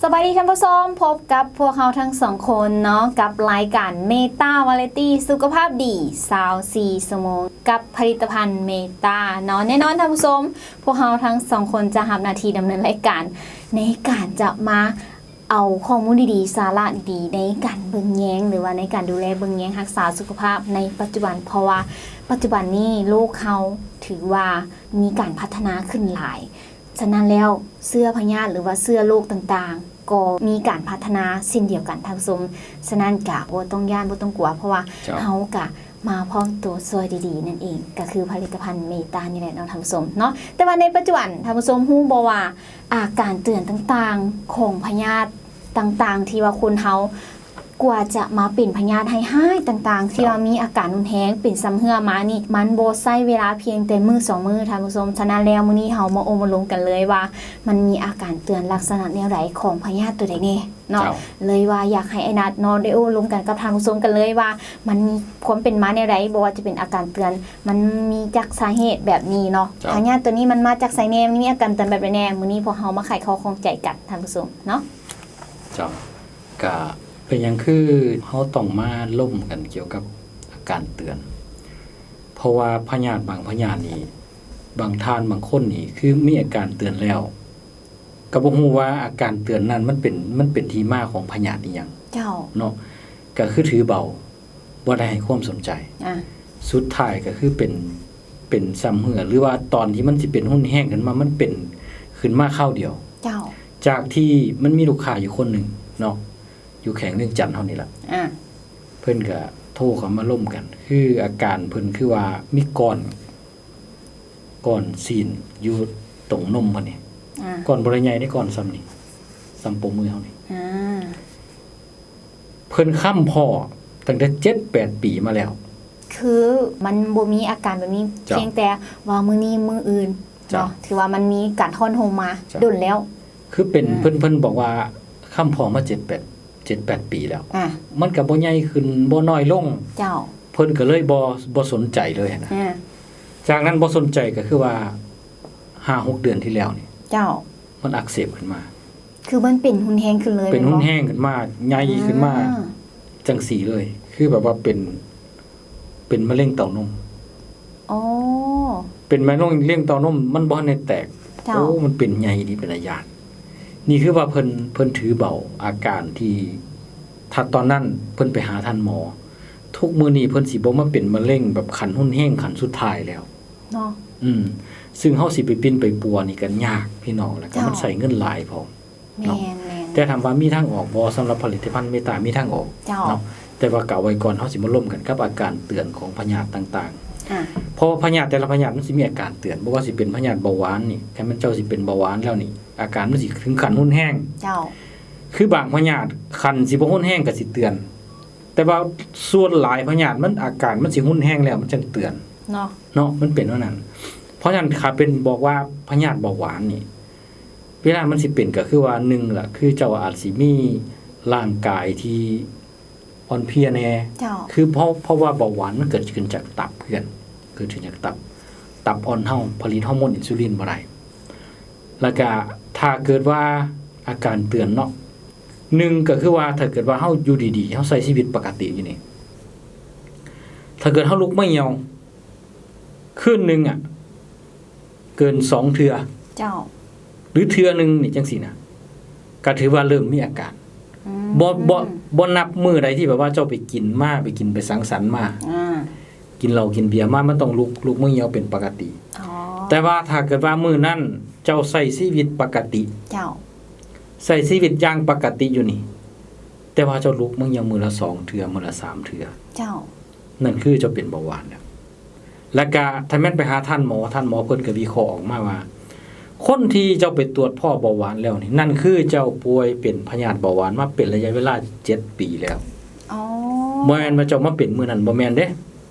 ສະບາຍດີທ່ານຜູ້ຊົມ, ພົບກັບພວກເຮົາທັງສອງຄົນເນາະ ກັບລາຍການເມຕາວາຣາຕີ້ ສຸຂະພາບດີຊາວສີ່ຊົ່ວໂມງ ກັບຜະລິດຕະພັນເມຕາເນາະ. ແນ່ນອນທ່ານຜູ້ຊົມ, ພວກເຮົາທັງສອງຄົນຈະຮັບໜ້າທີ່ດຳເນີນລາຍການ ໃນການຈະມາເອົາຂໍ້ມູນດີໆ ສາລະດີໆ ໃນການເບິ່ງແຍງ ຫຼືວ່າໃນການດູແລເບິ່ງແຍງຮັກສາສຸຂະພາບໃນປັດຈຸບັນ, ເພາະວ່າປັດຈຸບັນນີ້ໂລກເຮົາຖືວ່າມີການພັດທະນາຂຶ້ນຫຼາຍ. ສະນັ້ນແລ້ວ ເຊື້ອພະຍາດ ຫຼືວ່າເຊື້ອໂລກຕ່າງໆ ກໍມີການພັດທະນາເຊັ່ນດຽວກັນທ່ານຜູ້ຊົມ. ສະນັ້ນກະບໍ່ຕ້ອງຢ້ານ ບໍ່ຕ້ອງກົວ ເພາະວ່າ ເຈົ້າ ເຮົາກະມາພ້ອມໂຕຊ່ອຍດີໆ ນັ້ນເອງ ກະຄືຜະລິດຕະພັນເມຕານີ້ແຫຼະເນາະທ່ານຜູ້ຊົມເນາະ. ແຕ່ວ່າໃນປັດຈຸບັນທ່ານຜູ້ຊົມຮູ້ບໍ່ວ່າ ອາການເຕືອນຕ່າງໆ ຂອງພະຍາດຕ່າງໆ ທີ່ວ່າຄົນເຮົາ ກວ່າຈະມາເປັນພະຍາດຮ້າຍໆຕ່າງໆ ທີ່ວ່າມີອາການຮຸນແຮງ ເປັນຊຳເຮື້ອມານີ້ ມັນບໍ່ໃຊ້ເວລາພຽງແຕ່ມື້ສອງມື້ທ່ານຜູ້ຊົມ. ສະນັ້ນແລ້ວ ມື້ນີ້ເຮົາມາໂອ້ມາລົມກັນເລີຍວ່າ ມັນມີອາການເຕືອນລັກສະນະແນວໃດຂອງພະຍາດໂຕໃດແນ່ເນາະ. ເຈົ້າ ເລີຍວ່າຢາກໃຫ້ອ້າຍນັດເນາະ ໄດ້ໂອ້ລົມກັນກັບທ່ານຜູ້ຊົມກັນເລີຍວ່າ ມັນມີຄວາມເປັນມາແນວໃດ, ບໍ່ວ່າຈະເປັນອາການເຕືອນ ມັນມີຈາກສາເຫດແບບນີ້ເນາະ. ເຈົ້າ ພະຍາດໂຕນີ້ມັນມາຈາກໃສແນ່, ມັນມີອາການເຕືອນແບບໃດແນ່? ມື້ນີ້ພວກເຮົາມາໄຂຂໍ້ຂ້ອງໃຈກັນທ່ານຜູ້ຊົມເນາະ. ເຈົ້າ ກະເປັນຫຍັງຄືເຮົາຕ້ອງມາລົມກັນກ່ຽວກັບອາການເຕືອນ? ເພາະວ່າພະຍາດບາງພະຍາດນີ້ ບາງທ່ານບາງຄົນນີ້ ຄືມີອາການເຕືອນແລ້ວ ກໍບໍ່ຮູ້ວ່າອາການເຕືອນນັ້ນມັນເປັນ ມັນເປັນທີ່ມາຂອງພະຍາດອີ່ຫຍັງ ເຈົ້າ ເນາະ, ກໍຄືຖືເບົາ ບໍ່ໄດ້ໃຫ້ຄວາມສົນໃຈ. ອາ ສຸດທ້າຍກໍຄືເປັນ ເປັນຊຳເຮື້ອ ຫຼືວ່າຕອນທີ່ມັນຊິເປັນຮຸນແຮງຂຶ້ນມາ ມັນເປັນຂຶ້ນມາຄາວດຽວ. ເຈົ້າ ຈາກທີ່ມັນມີລູກຄ້າຢູ່ຄົນໜຶ່ງເນາະ ຢູ່ແຂວງວຽງຈັນເຮົານີ້ລະ. ອາ ເພິ່ນກະໂທເຂົ້າມາລົມກັນ ຄືອາການເພິ່ນຄືວ່າມີກ້ອນ ກ້ອນຊີ້ນຢູ່ຕົງນົມເພິ່ນນີ້. ອາ ກ້ອນບໍ່ໄດ້ໃຫຍ່ເດ້ ກ້ອນຊ່ຳນີ້ ຊ່ຳໂປ້ມືເຮົານີ້. ອາ ເພິ່ນຄ້ຳພໍ້ຕັ້ງແຕ່ເຈັດແປດປີມາແລ້ວ. ຄືມັນບໍ່ມີອາການແບບນີ້ ເຈົ້າ ພຽງແຕ່ວ່າມື້ນີ້ມື້ອື່ນ ເຈົ້າ ເນາະ, ຖືວ່າມັນມີການຮ້ອນຮົມມາ ເຈົ້າ ດົນແລ້ວ. ຄືເປັນ ອືມ ເພິ່ນ ເພິ່ນບອກວ່າຄ້ຳພໍ້ມາເຈັດແປດ ເຈັດແປດປີແລ້ວ. ອາ ມັນກໍບໍ່ໃຫຍ່ຂຶ້ນ ບໍ່ນ້ອຍລົງ. ເຈົ້າ ເພິ່ນກໍເລີຍບໍ່ ບໍ່ສົນໃຈເລີຍຫັ້ນນະ. ອາ ຈາກນັ້ນບໍ່ສົນໃຈ ກໍຄືວ່າຫ້າຫົກເດືອນທີ່ແລ້ວນີ້ ເຈົ້າ ມັນອັກເສບຂຶ້ນມາ. ຄືມັນເປັນຮຸນແຮງຂຶ້ນເລີຍ ເປັນຮຸນແຮງຂຶ້ນມາ ແມ່ນບໍ່? ໃຫຍ່ຂຶ້ນມາ ອ່າ ຈັ່ງຊີ້ເລີຍ ຄືແບບວ່າເປັນ ເປັນມະເຮັງເຕົ້ານົມ. ອໍ ເປັນມະເຮັງ ເຮັງເຕົ້ານົມ ມັນບໍ່ທັນໄດ້ແຕກ. ເຈົ້າ ໂອ້ ມັນເປັນໃຫຍ່ນີ້ເປັນຕາຢ້ານ. ນີ້ຄືວ່າເພິ່ນ ເພິ່ນຖືເບົາອາການທີ່ ຖ້າຕອນນັ້ນເພິ່ນໄປຫາທ່ານໝໍ, ທຸກມື້ນີ້ເພິ່ນຊິບໍ່ມາເປັນມະເຮັງແບບຂັ້ນຮຸນແຮງ ຂັ້ນສຸດທ້າຍແລ້ວເນາະ. ອືມ ຊຶ່ງເຮົາຊິໄປປິ່ນໄປປົວນີ້ກໍຍາກພີ່ນ້ອງ ແລ້ວກໍ ເຈົ້າ ມັນໃຊ້ເງິນຫຼາຍພ້ອມ. ແມ່ນ ເນາະ ແມ່ນ ແຕ່ຖາມວ່າມີທາງອອກບໍ່? ສຳລັບຜະລິດຕະພັນເມຕາມີທາງອອກ ເຈົ້າ ເນາະ, ແຕ່ວ່າກະເອົາໄວ້ກ່ອນ ເຮົາຊິມາລົມກັນກັບອາການເຕືອນຂອງພະຍາດຕ່າງໆ. ອາ ເພາະວ່າພະຍາດແຕ່ລະພະຍາດມັນຊິມີອາການເຕືອນ, ບໍ່ວ່າຊິເປັນພະຍາດເບົາຫວານນີ້, ຄັນແມ່ນເຈົ້າຊິເປັນເບົາຫວານແລ້ວນີ້ ອາການມັນຊິເຖິງຂັ້ນຮຸນແຮງ. ເຈົ້າ ຄືບາງພະຍາດ ຄັນຊິບໍ່ຮຸນແຮງກໍຊິເຕືອນ, ແຕ່ວ່າສ່ວນຫຼາຍພະຍາດມັນ ອາການມັນຊິຮຸນແຮງແລ້ວມັນຈັ່ງເຕືອນ ເນາະ ເນາະ, ມັນເປັນແນວນັ້ນ. ເພາະສະນັ້ນ ຖ້າເປັນ ບອກວ່າພະຍາດເບົາຫວານນີ້ ເວລາມັນຊິເປັນກໍຄືວ່າ ໜຶ່ງລະ ຄືເຈົ້າອາດຊິມີຮ່າງກາຍທີ່ອ່ອນເພຍແດ່. ເຈົ້າ ຄືເພາະ ເພາະວ່າເບົາຫວານມັນເກີດຂຶ້ນຈາກຕັບເພື່ອນ, ເກີດຂຶ້ນຈາກຕັບ, ຕັບອ່ອນເຮົາຜະລິດຮໍໂມນອິນຊູລິນບໍ່ໄດ້. ແລ້ວກະຖ້າເກີດວ່າອາການເຕືອນເນາະ, ໜຶ່ງກໍຄືວ່າ ຖ້າເກີດວ່າເຮົາຢູ່ດີໆ ເຮົາໃຊ້ຊີວິດປົກກະຕິຢູ່ນີ້, ຖ້າເກີດເຮົາລຸກມາຍ່ຽວ ຄືນໜຶ່ງອະ ເກີນສອງເທື່ອ ເຈົ້າ ຫຼືເທື່ອໜຶ່ງນີ້ຈັ່ງຊີ້ນະ ກໍຖືວ່າເລີ່ມມີອາການ. ອືມ ບໍ່ ບໍ່ ບໍ່ນັບມື້ໃດທີ່ແບບວ່າເຈົ້າໄປກິນມາ ໄປກິນໄປສັງສັນມາ ອາ ກິນເຫຼົ້າກິນເບຍມາ ມັນຕ້ອງລຸກ ລຸກມາຍ່ຽວເປັນປົກກະຕິ. ອໍ ແຕ່ວ່າຖ້າເກີດວ່າມື້ນັ້ນເຈົ້າໃຊ້ຊີວິດປົກກະຕິ ເຈົ້າ ໃຊ້ຊີວິດຢ່າງປົກກະຕິຢູ່ນີ້ ແຕ່ວ່າເຈົ້າລຸກມາຍ່ຽວມື້ລະສອງເທື່ອ ມື້ລະສາມເທື່ອ ເຈົ້າ ນັ້ນຄືເຈົ້າເປັນເບົາຫວານແລ້ວ. ແລ້ວກະຖ້າແມ່ນໄປຫາທ່ານໝໍ, ທ່ານໝໍເພິ່ນກະວິເຄາະອອກມາວ່າ ຄົນທີ່ເຈົ້າໄປຕວດພໍ້ເບົາຫວານແລ້ວນີ້ ນັ້ນຄືເຈົ້າປ່ວຍເປັນພະຍາດເບົາຫວານມາເປັນໄລຍະເວລາເຈັດປີແລ້ວ. ອໍ ບໍ່ແມ່ນວ່າເຈົ້າມາເປັນມື້ນັ້ນ ບໍ່ແມ່ນເດ້.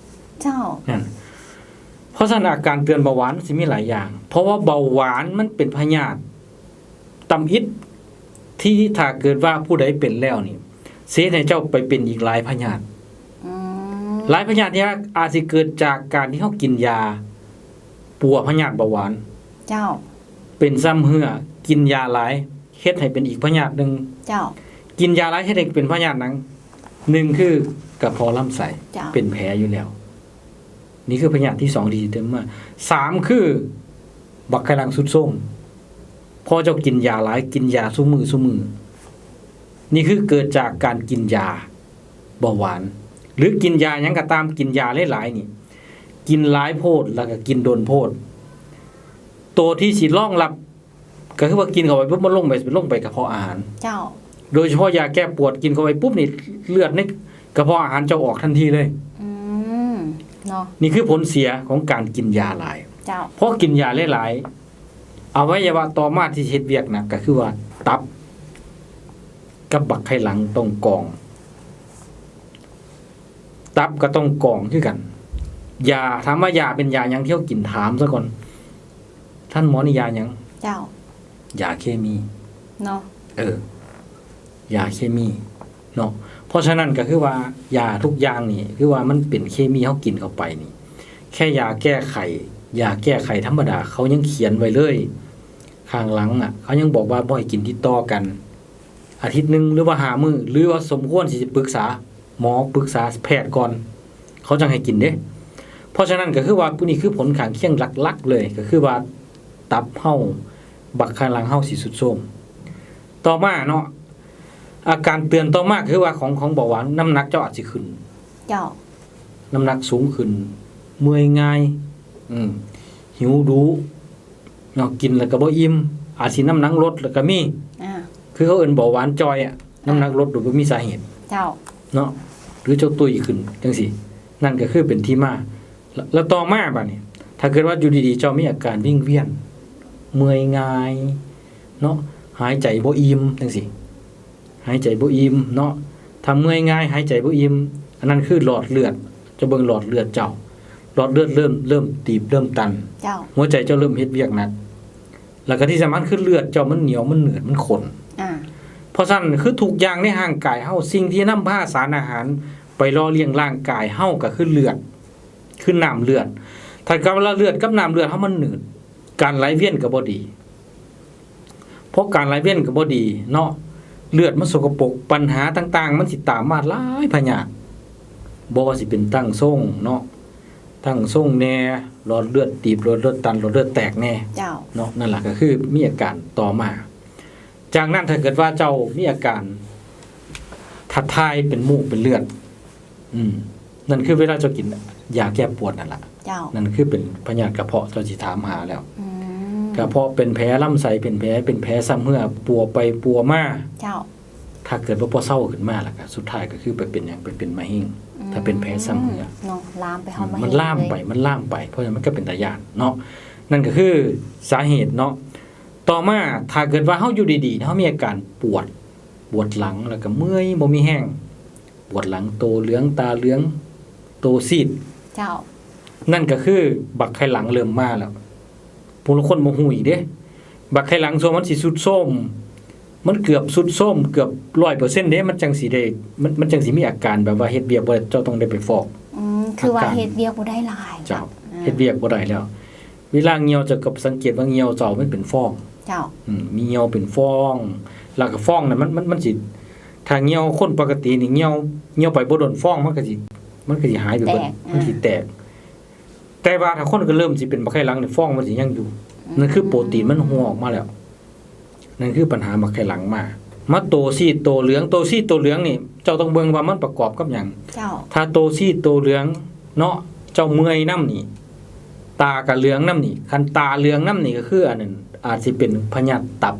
ເຈົ້າ ນັ້ນ ເພາະສະນັ້ນອາການເຕືອນເບົາຫວານມັນຊິມີຫຼາຍຢ່າງ, ເພາະວ່າເບົາຫວານມັນເປັນພະຍາດ ຕຳອິດ ທີ່ຖ້າເກີດວ່າຜູ້ໃດເປັນແລ້ວນີ້ ຊິເຮັດໃຫ້ເຈົ້າໄປເປັນອີກຫຼາຍພະຍາດ. ອືມ ຫຼາຍພະຍາດທີ່ອາດຊິເກີດຈາກການທີ່ເຮົາກິນຢາປົວພະຍາດເບົາຫວານ. ເຈົ້າ ເປັນຊຳເຮື້ອ, ກິນຢາຫຼາຍ, ເຮັດໃຫ້ເປັນອີກພະຍາດໜຶ່ງ. ເຈົ້າ. ກິນຢາຫຼາຍເຮັດໃຫ້ເປັນພະຍາດຫຍັງ? ໜຶ່ງຄືກະເພາະລຳໄສ້ ເຈົ້າ. ເປັນແຜຢູ່ແລ້ວ. ນີ້ຄືພະຍາດທີສອງທີ່ຊິຕື່ມມາ. ສາມຄືບັກໄຂ່ຫຼັງຊຸດໂຊມ ເພາະເຈົ້າກິນຢາຫຼາຍ ກິນຢາຊຸມື້ ຊຸມື້. ນີ້ຄືເກີດຈາກການກິນຢາເບົາຫວານ ຫຼືກິນຢາຫຍັງກໍຕາມ ກິນຢາຫຼາຍໆນີ້ ກິນຫຼາຍໂພດ ແລ້ວກໍກິນດົນໂພດ ໂຕທີ່ຊິຮອງຮັບ ກໍຄືວ່າກິນເຂົ້າໄປປຸບ ມັນລົງໄປ ລົງໄປກະເພາະອາຫານ. ເຈົ້າ. ໂດຍສະເພາະຢາແກ້ປວດ ກິນເຂົ້າໄປປຸບນີ້ ເລືອດໃນກະເພາະອາຫານເຈົ້າອອກທັນທີເລີຍ. ອືມ ເນາະ. ນີ້ຄືຜົນເສຍຂອງການກິນຢາຫຼາຍ. ເຈົ້າ. ເພາະກິນຢາຫຼາຍໆ ອະໄວຍະວະຕໍ່ມາທີ່ເຮັດວຽກໜັກ ກໍຄືວ່າຕັບກັບບັກໄຂ່ຫຼັງຕ້ອງກອງ. ຕັບກໍຕ້ອງກອງຄືກັນ. ຢາ ຖາມວ່າຢາເປັນຢາຫຍັງທີ່ເຮົາກິນ? ຖາມຊະກ່ອນ. ທ່ານໝໍ ນີ້ຢາຫຍັງ? ເຈົ້າ. ຢາເຄມີເນາະ. ເອີ ຢາເຄມີເນາະ. ເພາະສະນັ້ນກໍຄືວ່າຢາທຸກຢ່າງນີ້ ຄືວ່າມັນເປັນເຄມີ ເຮົາກິນເຂົ້າໄປນີ້ ແຄ່ຢາແກ້ໄຂ້ ຢາແກ້ໄຂ້ທຳມະດາ ເຂົາຍັງຂຽນໄວ້ເລີຍ ຂ້າງຫຼັງນະ ເຂົາຍັງບອກວ່າບໍ່ໃຫ້ກິນຕິດຕໍ່ກັນ ອາທິດໜຶ່ງ ຫຼືວ່າຫ້າມື້ ຫຼືວ່າສົມຄວນຊິປຶກສາໝໍ ປຶກສາແພດກ່ອນ ເຂົາຈັ່ງໃຫ້ກິນເດ້. ເພາະສະນັ້ນກໍຄືວ່າ ນີ້ຄືຜົນຂ້າງຄຽງຫຼັກໆເລີຍ ກໍຄືວ່າຕັບເຮົາ ບັກໄຂ່ຫຼັງເຮົາຊິຊຸດໂຊມ. ຕໍ່ມາເນາະ ອາການເຕືອນຕໍ່ມາກໍຄືວ່າຂອງ ຂອງເບົາຫວານ ນ້ຳໜັກເຈົ້າອາດຊິຂຶ້ນ. ເຈົ້າ. ນ້ຳໜັກສູງຂຶ້ນ ເມື່ອຍງ່າຍ ອືມ ຫິວດຸ ເນາະ ກິນແລ້ວກໍບໍ່ອີ່ມ ອາດຊິນ້ຳໜັກລົດແລ້ວກໍມີ ອ່າ ຄືເຂົາເອີ້ນເບົາຫວານຈ່ອຍອະ ນ້ຳໜັກລົດໂດຍບໍ່ມີສາເຫດ ເຈົ້າ ເນາະ ຫຼືເຈົ້າຕຸ້ຍຂຶ້ນຈັ່ງຊີ້ ນັ້ນກໍຄືເປັນທີ່ມາ. ແລ້ວ ແລ້ວຕໍ່ມາບາດນີ້ ຖ້າເກີດວ່າຢູ່ດີໆ ເຈົ້າມີອາການວິງວຽນ ເມື່ອຍງ່າຍເນາະ ຫາຍໃຈບໍ່ອີ່ມຈັ່ງຊີ້ ຫາຍໃຈບໍ່ອີ່ມເນາະ ຖ້າເມື່ອຍງ່າຍ ຫາຍໃຈບໍ່ອີ່ມ ອັນນັ້ນຄືຫຼອດເລືອດ ເຈົ້າເບິ່ງຫຼອດເລືອດເຈົ້າ ຫຼອດເລືອດເລີ່ມ ເລີ່ມຕີບ ເລີ່ມຕັນ ເຈົ້າ ຫົວໃຈເຈົ້າເລີ່ມເຮັດວຽກໜັກ ແລ້ວກໍທີ່ສຳຄັນຄືເລືອດເຈົ້າມັນໜຽວ ມັນໜືດ ມັນຂຸ້ນ ອ່າ ເພາະສະນັ້ນຄືທຸກຢ່າງໃນຮ່າງກາຍເຮົາ ສິ່ງທີ່ນຳພາສານອາຫານໄປຫຼໍ່ລ້ຽງຮ່າງກາຍເຮົາກໍຄືເລືອດ ຄືນ້ຳເລືອດ ຖ້າກັບວ່າເລືອດກັບນ້ຳເລືອດເຮົາມັນໜືດ ການໄຫຼວຽນກໍບໍ່ດີ ເພາະການໄຫຼວຽນກໍບໍ່ດີເນາະ ເລືອດມັນສົກກະປົກ ບັນຫາຕ່າງໆມັນຊິຕາມມາຫຼາຍພະຍາດ ບໍ່ວ່າຊິເປັນຕັ້ງຊົງເນາະ ຕັ້ງຊົງແດ່ ຫຼອດເລືອດຕີບ ຫຼອດເລືອດຕັນ ຫຼອດເລືອດແຕກແດ່ ເຈົ້າ ເນາະ ນັ້ນລະກໍຄືມີອາການຕໍ່ມາ. ຈາກນັ້ນຖ້າເກີດວ່າເຈົ້າມີອາການ ຖ້າຖ່າຍເປັນມູກເປັນເລືອດ ອືມ ນັ້ນຄືເວລາເຈົ້າກິນຢາແກ້ປວດນັ້ນລະ ເຈົ້າ ນັ້ນຄືເປັນພະຍາດກະເພາະ ເຈົ້າຊິຖາມຫາແລ້ວ ອືມ ກະເພາະເປັນແຜ ລຳໄສ້ເປັນແຜ ເປັນແຜຊ້ຳເຮື້ອ ປົວໄປປົວມາ ເຈົ້າ ຖ້າເກີດວ່າບໍ່ເຊົາຂຶ້ນມາ ແລ້ວກະສຸດທ້າຍກໍຄືໄປເປັນຫຍັງ? ໄປເປັນມະເຮັງ ອືມ ຖ້າເປັນແຜຊ້ຳເຮື້ອເນາະ ລາມໄປຮອດມະເຮັງ ມັນລາມໄປ ເລີຍ ມັນລາມໄປ ເພາະສະນັ້ນມັນກໍເປັນຕາຢ້ານເນາະ ນັ້ນກໍຄືສາເຫດເນາະ. ຕໍ່ມາ ຖ້າເກີດວ່າເຮົາຢູ່ດີໆ ເຮົາມີອາການປວດ ປວດຫຼັງ ແລ້ວກໍເມື່ອຍ ບໍ່ມີແຮງ ປວດຫຼັງ ໂຕເຫຼືອງ ຕາເຫຼືອງ ໂຕຊີດ ເຈົ້າ ນັ້ນກໍຄືບັກໄຂ່ຫຼັງເລີ່ມມາແລ້ວ. ຜູ້ລາງຄົນບໍ່ຮູ້ອີກເດ້ ບັກໄຂ່ຫຼັງສ່ວນມັນຊິຊຸດໂຊມ ມັນເກືອບຊຸດໂຊມເກືອບຮ້ອຍເປີເຊັນເດ້ ມັນຈັ່ງຊິໄດ້ ມັນ ມັນຈັ່ງຊິມີອາການແບບວ່າເຮັດວຽກບໍ່ໄດ້ ເຈົ້າຕ້ອງໄດ້ໄປຟອກ ອືມ ຄືວ່າເຮັດວຽກບໍ່ໄດ້ຫຼາຍ ເຈົ້າ ອືມ ເຮັດວຽກບໍ່ໄດ້ແລ້ວ. ເວລາຍ່ຽວ ເຈົ້າກໍສັງເກດວ່າຍ່ຽວເຈົ້າມັນເປັນຟອງ ເຈົ້າ ອືມ ມີຍ່ຽວເປັນຟອງ ແລ້ວກໍຟອງນັ້ນມັນ ມັນ ມັນຊິ ຖ້າຍ່ຽວຄົນປົກກະຕິນີ້ ຍ່ຽວ ຍ່ຽວໄປບໍ່ດົນ ຟອງມັນກໍຊິ ມັນກໍຊິຫາຍໄປເບິດ ແຕກ ມັນຊິແຕກ ອ່າ ແຕ່ວ່າຖ້າຄົນກໍເລີ່ມຊິເປັນບັກໄຂ່ຫຼັງນີ້ ຟອງມັນຊິຍັງຢູ່ ອືມ ນັ້ນຄືໂປຣຕີນມັນຮົ່ວອອກມາແລ້ວ ນັ້ນຄືບັນຫາບັກໄຂ່ຫຼັງມາ. ມາໂຕຊີດໂຕເຫຼືອງ ໂຕຊີດໂຕເຫຼືອງນີ້ ເຈົ້າຕ້ອງເບິ່ງວ່າມັນປະກອບກັບຫຍັງ ເຈົ້າ ຖ້າໂຕຊີດໂຕເຫຼືອງເນາະ ເຈົ້າເມື່ອຍນຳນີ້ ຕາກະເຫຼືອງນຳນີ້ ຄັນຕາເຫຼືອງນຳນີ້ ກໍຄືອັນນັ້ນອາດຊິເປັນພະຍາດຕັບ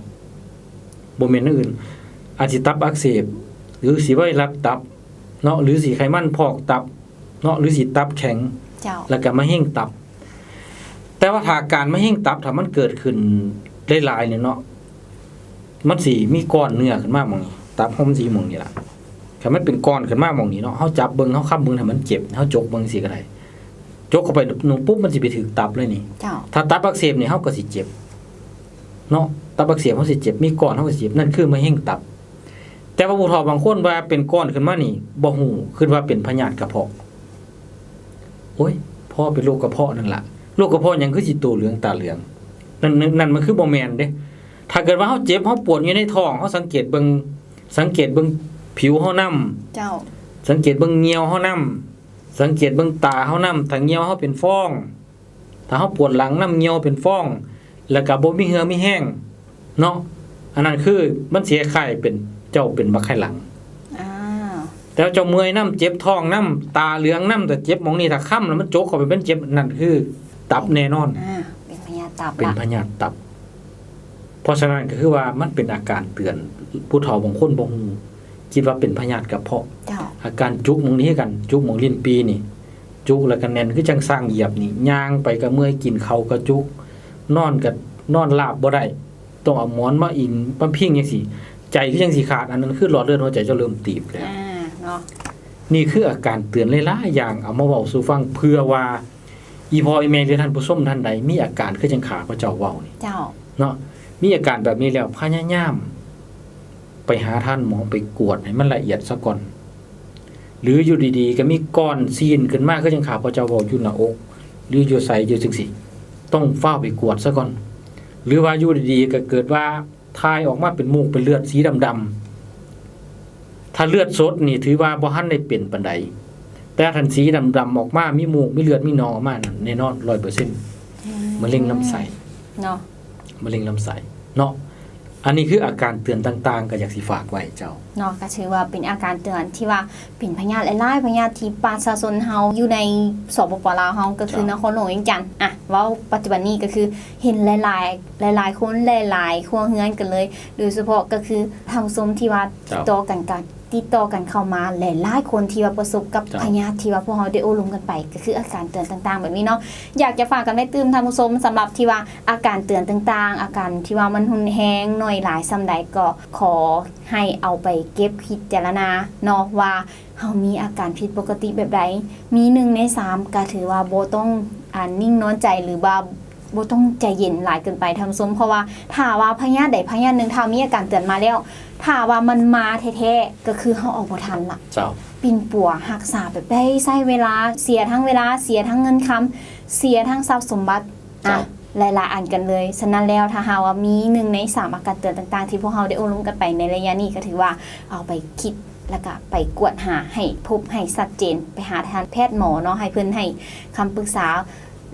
ບໍ່ແມ່ນແນວອື່ນ ອາດຊິຕັບອັກເສບ ຫຼືຊິໄວຣັສຕັບເນາະ ຫຼືຊິໄຂມັນພອກຕັບ ເນາະ ຫຼືຊິຕັບແຂງ ເຈົ້າ ແລ້ວກໍມະເຮັງຕັບ. ແຕ່ວ່າຖ້າການມະເຮັງຕັບ ຖ້າມັນເກີດຂຶ້ນຫຼາຍໆນີ້ເນາະ ມັນຊິມີກ້ອນເນື້ອຂຶ້ນມາໝ່ອງນີ້ ຕັບເຮົາມັນຊິຢູ່ໝ່ອງນີ້ລະ ຄັນມັນເປັນກ້ອນຂຶ້ນມາໝ່ອງນີ້ເນາະ ເຮົາຈັບເບິ່ງ ເຮົາຄຳເບິ່ງ ຖ້າມັນເຈັບ ເຮົາຈົກເບິ່ງຊີ້ກໍໄດ້ ຈົກເຂົ້າໄປໜຶ່ງປຸບ ມັນຊິໄປຖືກຕັບເລີຍນີ້ ເຈົ້າ ຖ້າຕັບອັກເສບນີ້ ເຮົາກໍຊິເຈັບເນາະ ຕັບອັກເສບເຮົາຊິເຈັບ ມີກ້ອນເຮົາກໍຊິເຈັບ ນັ້ນຄືມະເຮັງຕັບ. ແຕ່ວ່າຜູ້ເຖົ້າບາງຄົນວ່າເປັນກ້ອນຂຶ້ນມານີ້ ບໍ່ຮູ້ ຄິດວ່າເປັນພະຍາດກະເພາະ ໂອ້ຍ ພໍເປັນໂລກກະເພາະນັ້ນລະ ໂລກກະເພາະຫຍັງຄືຊິໂຕເຫຼືອງຕາເຫຼືອງ ນັ້ນ ນັ້ນມັນຄືບໍ່ແມ່ນເດ້. ຖ້າເກີດວ່າເຮົາເຈັບ ເຮົາປວດຢູ່ໃນທ້ອງ ເຮົາສັງເກດເບິ່ງ ສັງເກດເບິ່ງຜິວເຮົານຳ ເຈົ້າ ສັງເກດເບິ່ງຍ່ຽວເຮົານຳ ສັງເກດເບິ່ງຕາເຮົານຳ ຖ້າຍ່ຽວເຮົາເປັນຟອງ ຖ້າເຮົາປວດຫຼັງນຳ ຍ່ຽວເປັນຟອງ ແລ້ວກໍບໍ່ມີເຫື່ອມີແຮງເນາະ ອັນນັ້ນຄືມັນຊິຄ້າຍໆເປັນເຈົ້າເປັນບັກໄຂ່ຫຼັງ. ອາ ແຕ່ວ່າເຈົ້າເມື່ອຍນຳ ເຈັບທ້ອງນຳ ຕາເຫຼືອງນຳ ຖ້າເຈັບໝ່ອງນີ້ ຖ້າຄຳແລ້ວມັນຈົກເຂົ້າໄປ ມັນເຈັບ ນັ້ນຄືຕັບແນ່ນອນ ອາ ເປັນພະຍາດຕັບ ເປັນພະຍາດຕັບ. ເພາະສະນັ້ນກໍຄືວ່າມັນເປັນອາການເຕືອນ ຜູ້ເຖົ້າບາງຄົນບໍ່ຮູ້ ຄິດວ່າເປັນພະຍາດກະເພາະ. ເຈົ້າ ອາການຈຸກໝ່ອງນີ້ຄືກັນ ຈຸກໝ່ອງລີ້ນປີນີ້ ຈຸກແລ້ວກໍແໜ້ນຄືຈັ່ງຊ້າງຢຽບນີ້ ຍ່າງໄປກໍເມື່ອຍ ກິນເຂົ້າກໍຈຸກ ນອນກໍນອນລາບບໍ່ໄດ້ ຕ້ອງເອົາໝອນມາອີງມາພິງຈັ່ງຊີ້ ໃຈຄືຈັ່ງຊິຂາດ ອັນນັ້ນຄືຫຼອດເລືອດຫົວໃຈເຈົ້າເລີ່ມຕີບແລ້ວ ອາ ເນາະ. ນີ້ຄືອາການເຕືອນຫຼາຍໆຢ່າງ ເອົາມາເວົ້າສູ່ຟັງ ເພື່ອວ່າອີ່ພໍ່ອີ່ແມ່ ຫຼື ທ່ານຜູ້ຊົມທ່ານໃດມີອາການຄືຈັ່ງຂ້າພະເຈົ້າເວົ້ານີ້ ເຈົ້າ ເນາະ ມີອາການແບບນີ້ແລ້ວ ພະຍາຍາມໄປຫາທ່ານໝໍ ໄປກວດໃຫ້ມັນລະອຽດຊະກ່ອນ ຫຼື ຢູ່ດີໆກໍມີກ້ອນຊີ້ນຂຶ້ນມາ ຄືຈັ່ງຂ້າພະເຈົ້າເວົ້າ ຢູ່ໜ້າອົກ ຫຼື ຢູ່ໃສຢູ່ຈັ່ງຊີ້ ຕ້ອງຟ້າວໄປກວດຊະກ່ອນ. ຫຼືວ່າຢູ່ດີໆກໍເກີດວ່າຖ່າຍອອກມາເປັນມູກເປັນເລືອດສີດຳໆ ຖ້າເລືອດສົດນີ້ຖືວ່າບໍ່ທັນໄດ້ເປັນປານໃດ ແຕ່ຄັນສີດຳໆອອກມາ ມີມູກມີເລືອດມີໜອງອອກມານັ້ນ ແນ່ນອນຮ້ອຍເປີເຊັນ ອືມ ມະເຮັງລຳໄສ້ເນາະ ມະເຮັງລຳໄສ້ເນາະ. ອັນນີ້ຄືອາການເຕືອນຕ່າງໆ ກໍຢາກຊິຝາກໄວ້ເຈົ້າ ເນາະ ກໍຖືວ່າເປັນອາການເຕືອນທີ່ວ່າເປັນພະຍາດຫຼາຍໆພະຍາດທີ່ປະຊາຊົນເຮົາຢູ່ໃນ ສປປ ລາວເຮົາ ກໍຄື ເຈົ້າ ນະຄອນຫຼວງວຽງຈັນ ອະ ເວົ້າປັດຈຸບັນນີ້ກໍຄືເຫັນຫຼາຍໆ ຫຼາຍໆຄົນ ຫຼາຍໆຄົວເຮືອນກັນເລີຍ ໂດຍສະເພາະກໍຄືທ່ານຜູ້ຊົມທີ່ວ່າ ເຈົ້າ ຕິດຕໍ່ກັນ ກະຕິດຕໍ່ກັນເຂົ້າມາຫຼາຍໆຄົນທີ່ວ່າປະສົບກັບ ເຈົ້າ ພະຍາດທີ່ວ່າພວກເຮົາໄດ້ໂອ້ລົມກັນໄປ ກໍຄືອາການເຕືອນຕ່າງໆແບບນີ້ເນາະ. ຢາກຈະຝາກກັນໄວ້ຕື່ມທ່ານຜູ້ຊົມ ສຳລັບທີ່ວ່າອາການເຕືອນຕ່າງໆ ອາການທີ່ວ່າມັນຮຸນແຮງໜ້ອຍຫຼາຍສ່ຳໃດ ກໍຂໍໃຫ້ເອົາໄປເກັບພິຈາລະນາເນາະ ວ່າເຮົາມີອາການຜິດປົກກະຕິແບບໃດ ມີໜຶ່ງໃນສາມ ກໍຖືວ່າບໍ່ຕ້ອງ ອາ ນິ່ງນອນໃຈ ຫຼືວ່າ ບໍ່ຕ້ອງໃຈເຢັນຫຼາຍເກີນໄປທ່ານຜູ້ຊົມ ເພາະວ່າຖ້າວ່າພະຍາດໃດພະຍາດໜຶ່ງ ຖ້າມີອາການເຕືອນມາແລ້ວ ຖ້າວ່າມັນມາແທ້ໆ ກໍຄືເຮົາເອົາບໍ່ທັນລະ ເຈົ້າ ປິ່ນປົວຮັກສາແບບໃດ ໃຊ້ເວລາ ເສຍທັງເວລາ ເສຍທັງເງິນຄຳ ເສຍທັງຊັບສົມບັດ ເຈົ້າ ອາ ຫຼາຍໆອັນກັນເລີຍ. ສະນັ້ນແລ້ວ ຖ້າຫາກວ່າມີໜຶ່ງໃນສາມອາການເຕືອນຕ່າງໆ ທີ່ພວກເຮົາໄດ້ໂອ້ລົມກັນໄປໃນໄລຍະນີ້ ກໍຖືວ່າເອົາໄປຄິດ ແລ້ວກະໄປກວດຫາໃຫ້ພົບໃຫ້ຊັດເຈນ ໄປຫາທ່ານແພດໝໍເນາະ ໃຫ້ເພິ່ນໃຫ້ຄຳປຶກສາ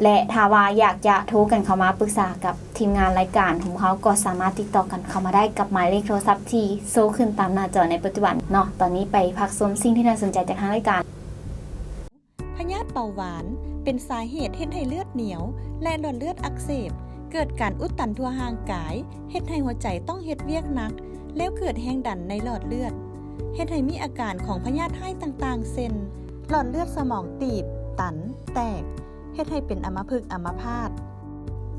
ແລະ ຖ້າວ່າຢາກຈະໂທກັນເຂົ້າມາປຶກສາກັບທີມງານລາຍການຂອງເຮົາ ກໍສາມາດຕິດຕໍ່ກັນເຂົ້າມາໄດ້ກັບໝາຍເລກໂທລະສັບທີ່ໂຊຂຶ້ນຕາມໜ້າຈໍໃນປັດຈຸບັນເນາະ. ຕອນນີ້ໄປພັກຊົມສິ່ງທີ່ໜ້າສົນໃຈຈາກທາງລາຍການ. ພະຍາດເບົາຫວານເປັນສາເຫດເຮັດໃຫ້ເລືອດໜຽວ ແລະ ຫຼອດເລືອດອັກເສບ, ເກີດການອຸດຕັນທົ່ວຮ່າງກາຍ, ເຮັດໃຫ້ຫົວໃຈຕ້ອງເຮັດວຽກໜັກ, ແລ້ວເກີດແຮງດັນໃນຫຼອດເລືອດ, ເຮັດໃຫ້ມີອາການຂອງພະຍາດຮ້າຍຕ່າງໆ ເຊັ່ນ ຫຼອດເລືອດສະໝອງຕີບ, ຕັນ, ແຕກ, ເຮັດໃຫ້ເປັນອຳມະພຶກອຳມະພາດ,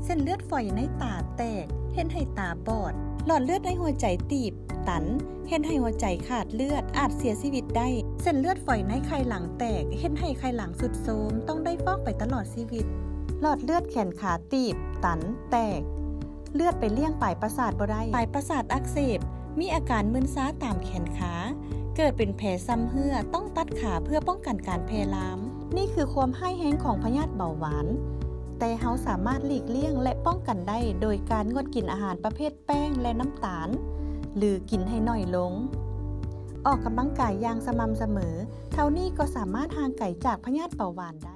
ເສັ້ນເລືອດຝອຍໃນຕາແຕກ, ເຮັດໃຫ້ຕາບອດ, ຫຼອດເລືອດໃນຫົວໃຈຕີບ, ຕັນ, ເຮັດໃຫ້ຫົວໃຈຂາດເລືອດ, ອາດເສຍຊີວິດໄດ້, ເສັ້ນເລືອດຝອຍໃນໄຂ່ຫຼັງແຕກ, ເຮັດໃຫ້ໄຂ່ຫຼັງຊຸດໂຊມ, ຕ້ອງໄດ້ຟອກໄປຕະຫຼອດຊີວິດ, ຫຼອດເລືອດແຂນຂາຕີບ, ຕັນ, ແຕກ, ເລືອດໄປລ້ຽງປາຍປະສາດບໍ່ໄດ້, ປາຍປະສາດອັກເສບ, ມີອາການມຶນຊາຕາມແຂນຂາ, ເກີດເປັນແຜຊຳເຮື້ອ, ຕ້ອງຕັດຂາເພື່ອປ້ອງກັນການແຜ່ລາມ. ນີ້ຄືຄວາມຮ້າຍແຮງຂອງພະຍາດເບົາຫວານ, ແຕ່ເຮົາສາມາດຫຼີກລ່ຽງ ແລະ ປ້ອງກັນໄດ້ໂດຍການງົດກິນອາຫານປະເພດແປ້ງ ແລະ ນ້ຳຕານ ຫຼື ກິນໃຫ້ໜ້ອຍລົງ, ອອກກຳລັງກາຍຢ່າງສະໝ່ຳສະເໝີ, ເທົ່ານີ້ກໍສາມາດຫ່າງໄກຈາກພະຍາດເບົາຫວານໄດ້.